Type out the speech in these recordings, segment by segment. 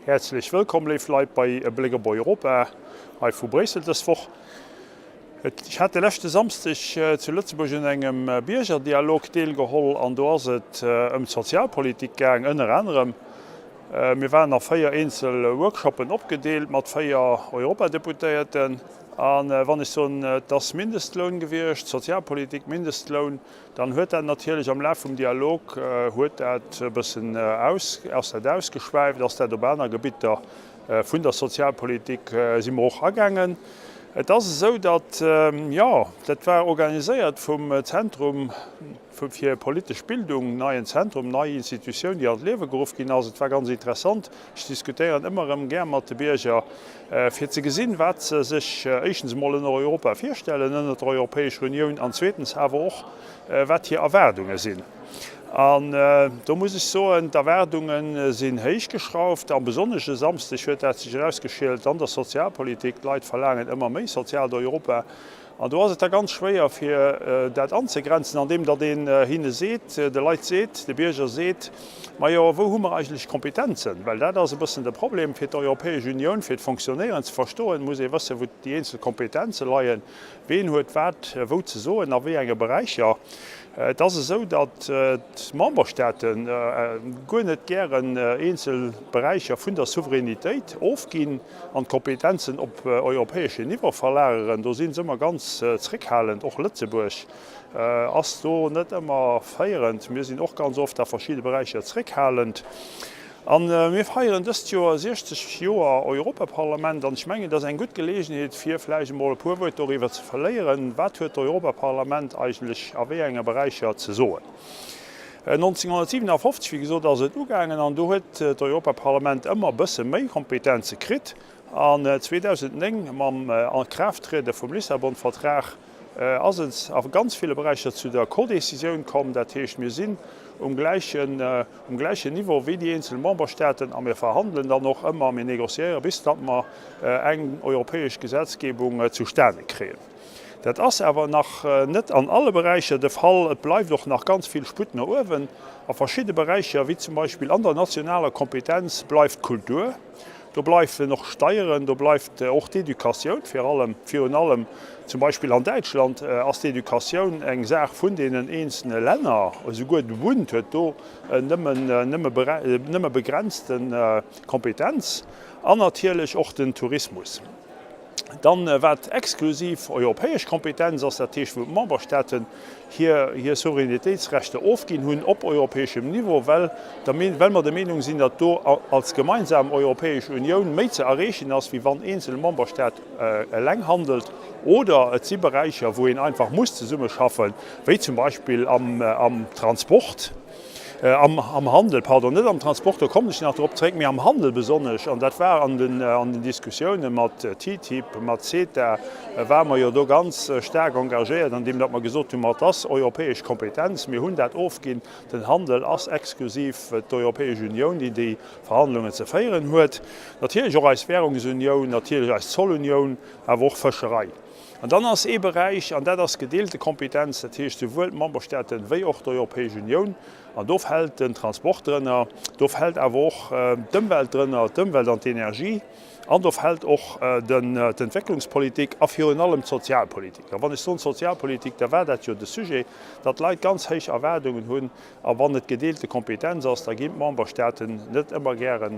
Häerzlech wëllkomm, léif Leit, bei E Bléck op Europa hei vu Bréissel dës Woch. Ech hat de leschte Samsdeg zu Lëtzebuerg un engem Biergerdialog deelgeholl an do ass et ëm d'Sozialpolitik gaang, ënner anerem. Mir waren a 4 eenzel Workshoppen opgedeelt mat 4 Europadeputéierten. A wann ech soen, et ass Mindestloun gewiescht, Sozialpolitik, Mindestloun, Dann huet dat natierlech am Laf vum Dialog huet dat e bëssen aus, ass dat ausgeschwäift, ass dat op aner Gebitter vun der Sozialpolitik si mer och agaangen. Et ass esou, datt, jo, dat war organiséiert vum Zentrum fir politesch Bildung, neien Zentrum, nei Institutioun, déi an d'Liewe geruff ginn ass. Et war ganz interessant. Ech diskutéieren ëmmer erëm gär mat de Bierger, fir ze gesinn, wat se sech éischtens emol ënner Europa virstellen, ënner der Europäescher Unioun, an zweetens awer och, wat hir Erwaardunge sinn. An do muss ech soen, d'Erwaardunge sinn héichgeschrauft, a besonnesch e Samsdeg huet dat sech erausgeschielt an der Sozialpolitik. D'Leit verlaangen ëmmer méi soziaalt Europa. An do ass et da ganz schwéier, fir dat anzegrenzen, andeem datt een hinne seet, de Leit seet, de Bierger seet, Majo, wou hu mer eigentlech Kompetenzen? Well dat ass e bëssen de Problem fir d'Europäesch Unioun, fir d'Fonctionnéieren ze verstoen, muss ee wëssen, wou déi eenzel Kompetenze leien, ween huet wat wou ze soen, a wéi enge Beräicher. Et ass esou, datt d'Memberstaate guer net gären eenzel Beräicher vun der Souveränitéit ofginn. an d'Kompetenzen op europäeschen Niveau verlageren, do si se ëmmer ganz zréckhalend. Och Lëtzebuerg ass do net ëmmer féierend. Mir sinn och ganz oft a verschidde Beräicher zréckhalend. A mir feieren dëst Joer 60 Joer Europaparlament an ech mengen, et ass eng gutt Geleegenheet, fir vläicht emol e puer Wuert doriwwer ze verléieren, Wat huet d'Europaparlament eigentlech a wéi enge Beräicher ze soen? 1957, wéi gesot, ass et ugaangen an do huet d'Europaparlament ëmmer e bësse méi Kompetenze kritt. An 2009, mam A-Kraaft-Triede vum Lissabon-Vertrag, ass et a ganz ville Beräicher zu der Codécisioun komm. Dat heescht, mir sinn um gläichen, um gläichen Niveau wéi déi eenzel Memberstaaten a mir verhandelen dann och ëmmer, mir négociéiere bis datt mer eng europäesch Gesetzgebung zustane kréien. Dat ass awer nach net an alle Beräicher de Fall. Et bleift och nach ganz vill Sputt no uewen. A verschidde Beräicher, wéi zum Beispill an der nationaler Kompetenz, bleift d'Kultur, do bleifen och Steieren, do bleift och d'Educatioun, vir allem, virun allem zum Beispill an Däitschland ass d'Educatioun eng Saach vun deenen eenzelne Länner. Esouguer de Bund huet do nëmme begrenzte Kompetenz. An natierlech och den Tourismus. Dann, wat exklusiv europäesch Kompetenz ass, dat heescht, wou d'Memberstaaten hir hir Souveränitéitsrechter ofginn hunn op europäeschem Niveau, well der well mer der Meenung sinn, datt do als gemeinsam Europäesch Unioun méi ze erreechen ass, wéi wann eenzel Memberstaat eleng handelt. Oder et si Beräicher, wou een einfach muss zesummeschaffen, wéi zum Beispill am am Transport. Am Handel, pardon, net am Transport, do kommen ech nach drop zréck, mee am Handel besonnesch, an dat war an den, an den Diskussioune mat TTIP, mat CETA, ware mer jo do ganz staark engagéiert, andeem datt mer gesot hunn, ma et ass europäesch Kompetenz, mir hunn dat ofginn, den Handel ass exklusiv d'Europäesch Unioun, déi déi Verhandlungen ze féieren huet. Natierlech och eis Währungsunioun, natierlech eis Zollunioun, awer och Fëscherei. An dann ass ee Beräich, an dat ass gedeelte Kompetenz, dat heescht souwuel d'Memberstaaten wéi och d'Europäesch Unioun, an do fält den Transport drënner, do fält awer och d'Ëmwelt drënner, d'Ëmwelt an d'Energie, an do fält och d'Entwécklungspolitik a virun allem d'Sozialpolitik. A wann ech soen Sozialpolitik, da war dat jo de Sujet, datt d'Leit ganz héich Erwaardungen hunn, a wann et gedeelte Kompetenz ass, da ginn d'Memberstaaten net ëmmer gäre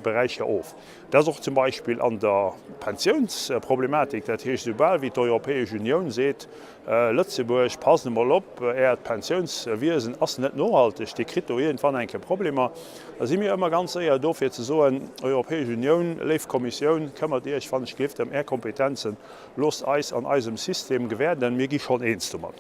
Beräicher of. Dat ass och zum Beispill an der Pensiounsproblematik. Dat heescht, esoubal wéi d'Europäesch Unioun seet, Lëtzebuerg, passt emol op, Äert Pensiounswiesen ass net nohalteg, Dir kritt do iergendwann eng Kéier Problemer, da si mir ëmmer ganz séier do fir ze soen, Europäesch Unioun, léif Kommissioun, këmmert Iech wann ech gelift ëm Är Kompetenzen, loosst eis an eisem System gewäerden, mir gi schonn eens domat.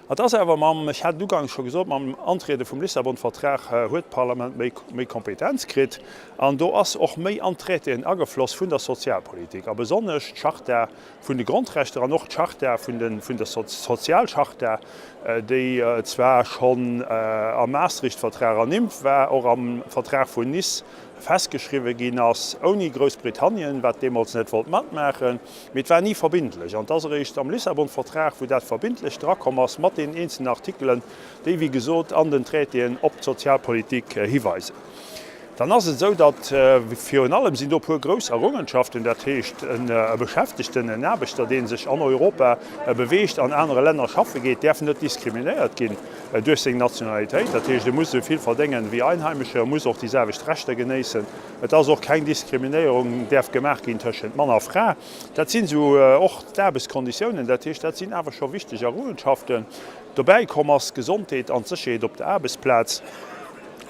Et ass awer mam, ech hat et uganks scho gesot, mam Antriede vum Lissabon-Vertrag huet d'Parlament méi, méi Kompetenz kritt an do ass och méi an d'Traitéen agefloss vun der Sozialpolitik a besonnesch d'Charta vun de Grondrechter an och d'Charta vun de, vun der Sozialcharta, déi zwar schonn am Maastricht-Vertrag ernimmt war, och am Vertrag vun Nice festgeschriwwen ginn ass, ouni Groussbritannien, wat deemools net wollt matmaachen, mee et war ni verbindlech. An et ass eréischt am Lissabon-Vertrag, wou dat verbindlech drakomm ass, mat deenen eenzelnen Artikelen, déi, wéi gesot, an den Traitéen op d'Sozialpolitik hiweisen. Dann ass et esou, datt virun allem sinn do e puer grouss Errungenschaften, dat heescht e Beschäftegten, en Aarbechter, dee sech an Europa beweegt, an anere Länner schaffe geet, däerf net diskriminéiert ginn duerch seng Nationalitéit. Dat heescht, e muss esou vill verdéngen wéi Einheimische, e muss och déi selwecht Rechter genéissen. Et ass och keng Diskriminéierung däerf gemaach ginn tëschent Mann a Fra. Dat sinn esou och d'Aarbechtskonditiounen. Dat heescht, dat sinn awer scho wichteg Errungenschaften. Dobäi komm ass d'Gesondheet an d'Sécherheet op der Aarbechtsplaz.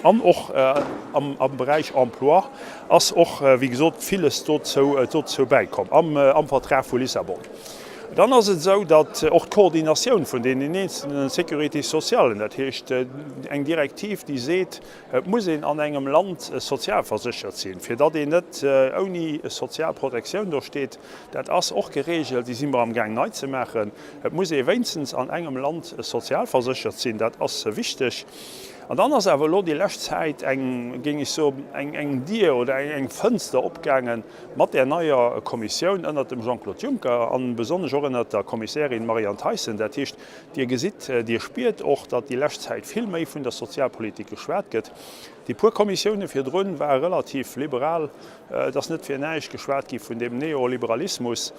An och am Beräich Emploi ass och, wéi gesot, villes dozou bäikomm am Vertrag vu Lissabon. Dann ass et esou, datt och d'Koordinatioun vun deenen eenzelne Sécurités socialen, dat heescht eng Direktiv, déi seet, et muss een an engem Land sozialverséchert sinn, fir datt een net ouni sozial Protektioun do steet, dat ass och geregelt, déi si mer amgaang nei ze maachen. Et muss ee wéinstens an engem Land sozialverséchert sinn, dat ass wichteg. An dann ass awer elo déi lescht Zäit eng, géing ech soen, eng, eng Dier oder eng, eng Fënster opgaange mat där neier Kommissioun ënnert dem Jean-Claude Juncker a besonnesch och ënnert der Kommissärin Marianne Thyssen. Dat heescht, Dir gesitt, Dir spiert och, datt déi lescht Zäit vill méi vun der Sozialpolitik geschwat gëtt. Déi puer Kommissioune virdrun ware relativ liberal. Et ass net fir näischt geschwat gi vun deem Neoliberalismus,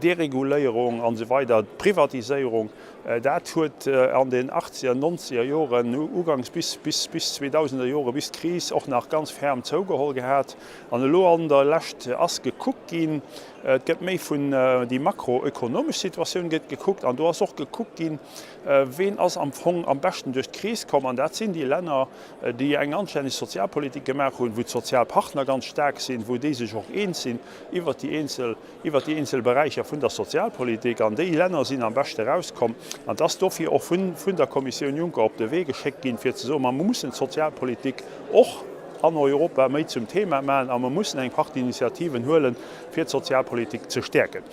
Dereguléierung an esou weider, Privatiséierung. Dat huet an den achtzeger, nonzeger Joren, uganks bis, bis, bis zweedausender Jore, bis d'Kris, och nach ganz ferm zougeholl gehat. An elo an der Lescht ass gekuckt ginn, et gëtt méi vun déi makroökonomesch Situatioun gëtt gekuckt an do ass och gekuckt ginn, ween ass am Fong am beschten duerch d'Kris komm. An dat sinn déi Länner, déi eng anstänneg Sozialpolitik gemaach hunn, wou d'Sozialpartner ganz staark sinn, wou déi sech och eens sinn iwwert déi eenzel iwwert déi eenzel Beräicher vun der Sozialpolitik, an déi Länner sinn am beschte erauskomm. An et ass dofir och vun der Kommissioun Juncker op de Wee geschéckt ginn, fir ze soen, mer mussen d'Sozialpolitik och an Europa méi zum Thema maachen a mer mussen eng Partie Initiativen huelen, fir d'Sozialpolitik ze stäerken.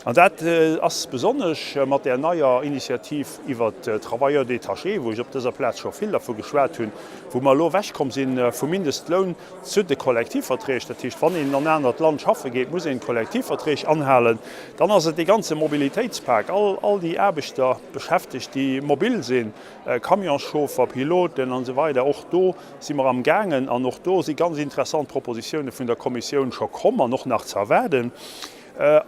An dat ass besonnesch mat där neier Initiativ iwwert d'Travailleurs détachés, wou ech op dëser Plaz scho vill dervu geschwat hunn, wou mer elo ewechkomm si vum Mindestloun, Zu de Kollektivverträg, dat heescht, wann een an en anert Land schaffe geet, muss een d'Kollektivverträg anhalen. Dann ass et dee ganze Mobilitéitspak, all, all déi Aarbechter beschäftegt, déi mobil sinn, Camionschauffer, Piloten an esou weider. Och do si mer amgaangen an och do si ganz interessant Propositioune vun der Kommissioun scho komm an och nach ze erwaarden.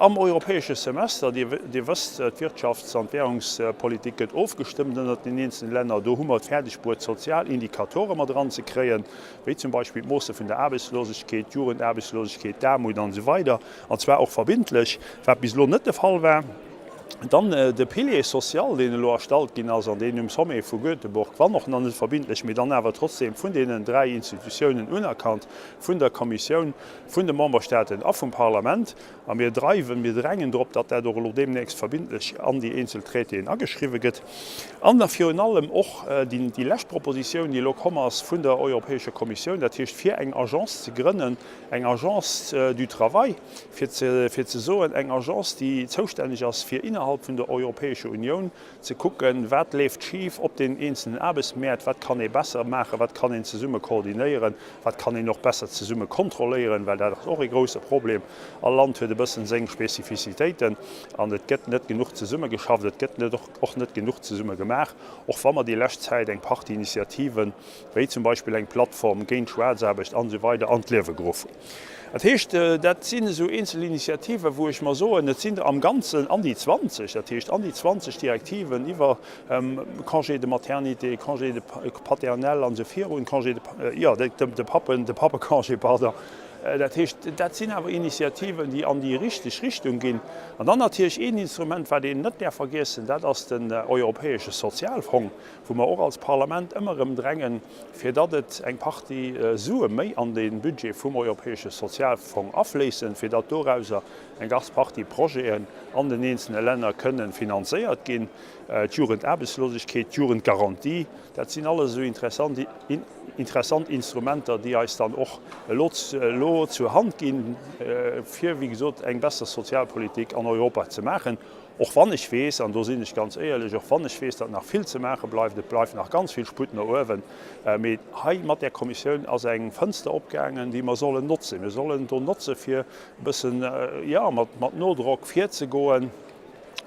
Am europäesche Semester, Dir, Dir wësst, d'Wirtschafts an d'Währungspolitik gëtt ofgestëmmt ënnert den eenzelen Länner, do hu mer et fäerdeg bruet, sozial Indikatore mat eranzekréien, wéi zum Beispill d'Moosse vun der Aarbechtslosegkeet, d'Jugendaarbechtslosegkeet, d'Aarmut an esou weider, an zwar och verbindlech, wat bis elo net de Fall war. Dann de Pilier social, deen elo erstallt ginn ass an deen um Sommet vu Göteborg, wann och nach net verbindlech, mee dann awer trotzdem vun deenen dräi Institutiounen unerkannt, vun der Kommissioun, vun de Memberstaaten a vum Parlament. A mir dreiwen, mir drängen drop, datt dat och elo deemnächst verbindlech an déi eenzel Traitéen ageschriwwe gëtt. An da virun allem och déi lescht Propositioun, déi elo komm ass vun der Europäescher Kommissioun, dat heescht fir eng Agence ze grënnen, eng Agence du travail, fir ze, fir ze soen, eng Agence, déi zoustänneg ass, fir innerhalb vun der Europäescher Unioun ze kucken, wat leeft schif op den eenzelnen Aarbechtsmäert, wat kann ee besser maachen, wat kann een zesumme koordinéieren, wat kann een och besser zesumme kontrolléieren, well dat ass och ee grouse Problem. All Land huet e bëssen seng Spezifizitéiten an et gëtt net genuch zesummegeschafft, et gëtt net och net genuch zesumme gemaach, och wa mer déi lescht Zäit eng Partie Initiativen, wéi zum Beispill eng Plattform géint Schwaarzaarbecht an esou weider an d'Liewe geruff hunn. Dat heescht, dat sinn esou eenzel Initiativen, wou ech mer soen, et sinn der am Ganzen an déi 20, dat heescht an déi 20 Direktiven iwwer Congé de maternité, Congé de paternel an esou virun, Congé de, jo, de Pappen, de Pappecongé, pardon. Dat heescht, dat sinn awer Initiativen, déi an déi richteg Richtung ginn. An dann natierlech een Instrument, wat een net däerf vergiessen, dat ass den Europäesche Sozialfong, wou mer och als Parlament ëmmer erëm drängen, fir datt et eng Partie Sue méi an de Budget vum Europäesche Sozialfong afléissen, fir datt dorauser eng ganz Partie Projeten an den eenzelne Länner kënnen finanzéiert ginn. D'Jugendaarbechtslosegkeet, d'Jugendgarantie, dat sinn alles esou interessant, interessant Instrumenter, déi eis dann och elo, elo zur Hand ginn, fir, wéi gesot, eng besser Sozialpolitik an Europa ze maachen. Och wann ech weess, an do sinn ech ganz éierlech, och wann ech weess, datt nach vill ze maache bleift, et bleift nach ganz vill Sputt no uewen, mee hei mat där Kommissioun ass eng Fënster opgaangen, déi mer sollen notzen. Mir sollen do notze fir e bëssen, jo, mat Nodrock virzegoen.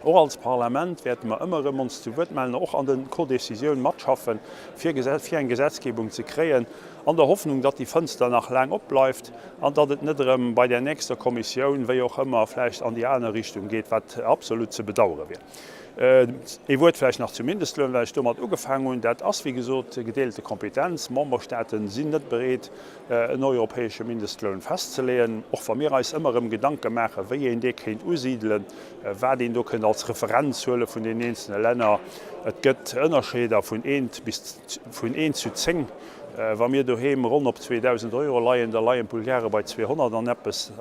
Och als Parlament wäerte mer ëmmer erëm ons zu Wuert mellen, och an de Codécisioun matschaffen, fir fir eng Gesetzgebung ze kréien, an der Hoffnung, datt déi Fënster nach laang opbleift an datt et net erëm bei där nächster Kommissioun, wéi och ëmmer, vläicht an déi aner Richtung geet, wat absolut ze bedauere wier. Ee Wuert vläicht nach zum Mindestloun, well ech domat ugefaangen hunn. Dat ass, wéi gesot, gedeelte Kompetenz. D'Memberstaate sinn net bereet, en europäesche Mindestloun festzeleeën, och wa mir eis ëmmer erëm Gedanke maachen, wéi een dee kéint usidelen, wat een do kënnt als Referenz huele vun den eenzelne Länner. Et gëtt Ënnerscheeder vun eent bis vun eent zu zéng. Wa mir doheem ronn op 2.000 Euro leien, da leien d'Bulgare bei 200 an eppes.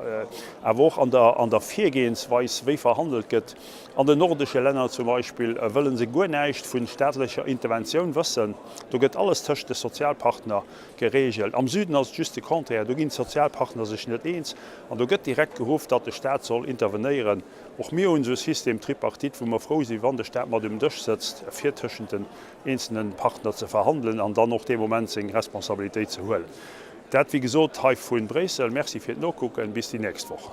Awer och an der an der Virgehensweis, wéi verhandelt gëtt. An den nordesche Länner zum Beispill wëlle se guer näischt vu staatlecher Interventioun wëssen. Do gëtt alles tëscht de Sozialpartner geregelt. Am Süden ass et just de Contraire, do ginn d'Sozialpartner sech net eens an do gëtt direkt geruff, datt de Staat soll intervenéieren. Och mir hunn esou e System tripartite, wou mer frou sinn, wann de Staat mat um Dësch sëtzt, fir tëschent den eenzelne Partner ze verhandelen an dann och dee Moment seng Responsabilitéit ze huelen. Dat, wéi gesot, hei vu Bréissel. Merci fir d'Nokucken. Bis déi nächst Woch.